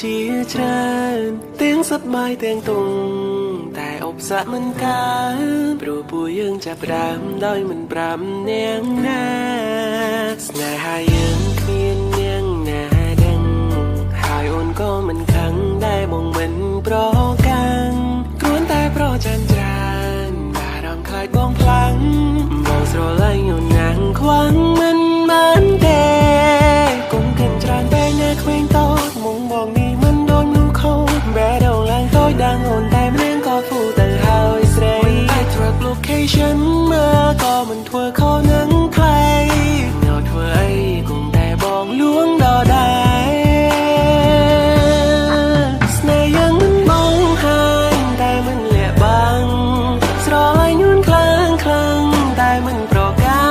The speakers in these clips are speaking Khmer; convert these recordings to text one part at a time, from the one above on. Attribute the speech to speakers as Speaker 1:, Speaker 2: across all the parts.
Speaker 1: ជាច្រើនទាំងសប្បាយទាំងទុំតែឧបសគ្គមិនកើតព្រោះពួកយើងចាប់ផ្ដើមដោយមិនប្រាប់អ្នកណាស្នេហាយើងគ្មានអ្នកណាដឹងហើយអូនក៏មិនខឹងដែរបងមិនប្រកាន់គ្រាន់តែប្រច័នច្រើនបារម្ភខ្លាចបងខ្លាំងបងស្រឡាញ់អូនណាស់ខ្វាំងមិនបានទេកុំគិតច្រើនពេកណាក្មេងតូចមុងបងនេះមិនដូចមនុស្សខូចបែរដងឡើងតូចដាងអូនតែម្នាក់ក៏ហ្វូទៅហើយស្រីមិនអាច track location មើលក៏មិនធ្វើខុសនឹងថ្លៃញ៉ធ្វើអីគង់តែបងលួងដដែលស្នេហ៍យើងមិនបងហាញតែមិនលាក់បាំងស្រឡាញ់យួនខ្លាំងខ្លាំងតែមិនប្រកា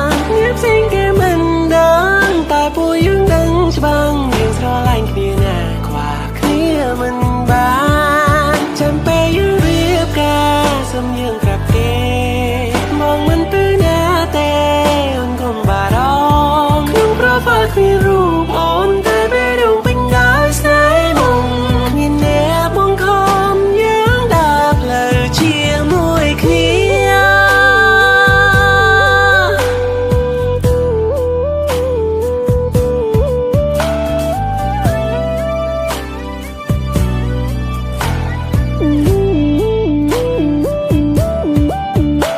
Speaker 1: ន់ញៀបផ្សេងគេមិនដឹងតែពួកយើងដឹងច្បាស់យើងស្រឡាញ់គ្នាណាខ្វះគ្នាមិនបានចាំពេលយើងរៀបការសុំយើងប្រាប់គេមកមិនទៅណាទេអូនកុំបារម្ភក្នុង profile គ្មានរូបអូនតែបេះដូងពេញដោយស្នេហ៍មុំគ្មានអ្នកបង្ខំយើងដើរផ្លូវជាមួយគ្នា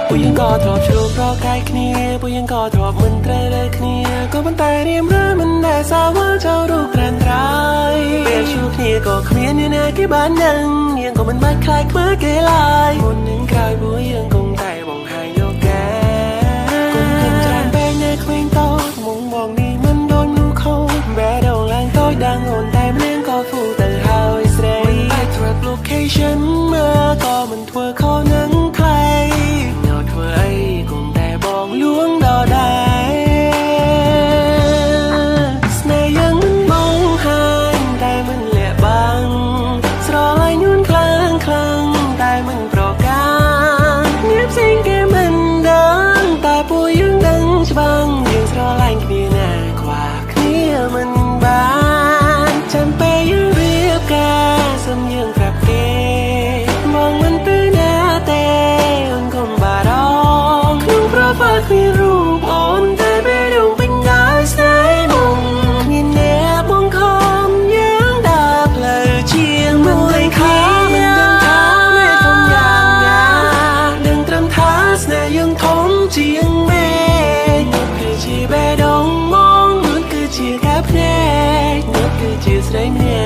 Speaker 1: ពួកយើងក៏ធ្លាប់ជ្រុលប្រកែកគ្នាពួកយើងក៏ធ្លាប់មិនត្រូវលើគ្នាក៏ប៉ុន្តែរៀមរឿនមិនដែលសាវល់ចូលរូបត្រានត្រៃពេលជួបគ្នាក៏គ្មានអ្នកណាគេបានដឹងយើងក៏មិនបាច់ខ្លាចខ្មើគេឡើយមុននឹងក្រោយពួកយើងគង់តែបង្ហាញលោកកាគុំគិតច្រើនពេកណាក្មេងតូចមុងបងនេះមិនដូចមនុស្សខូចបែរដងឡើងតូចដាងអូនតែម្នាក់ក៏ហ្វូទៅហើយស្រីមិនអាច track location មើលក៏មិនធ្វើខុសនឹងថ្លៃញ៉ធ្វើអីគង់តែបងលួងដដែលស្នេហ៍យើងមិនបងហាញតែមិនលាក់បាំងស្រឡាញ់យួនខ្លាំងខ្លាំងតែមិនប្រកាន់ញៀបផ្សេងគេមិនដឹងតែពួកយើងដឹងច្បាស់យើងស្រឡាញ់គ្នាណាខ្វះគ្នាមិនបានចាំពេលយើងរៀបការសុំយើងប្រាប់គេមកមិនទៅណាទេអូនកុំបារម្ភក្នុង profile គ្មានរូបអូនតែបេះដូងពេញដោយស្នេហ៍មុំគ្មានអ្នកបង្ខំយើងដើរផ្លូវជាមួយគ្នាមិនដឹងថាមេធំយ៉ាងណាដឹងត្រឹមថាស្នេហ៍យើងធំជាងមេឃនោះគឺជាបេះដូងមកនោះគឺជាកែភ្នែកនោះគឺជាស្រីម្នាក់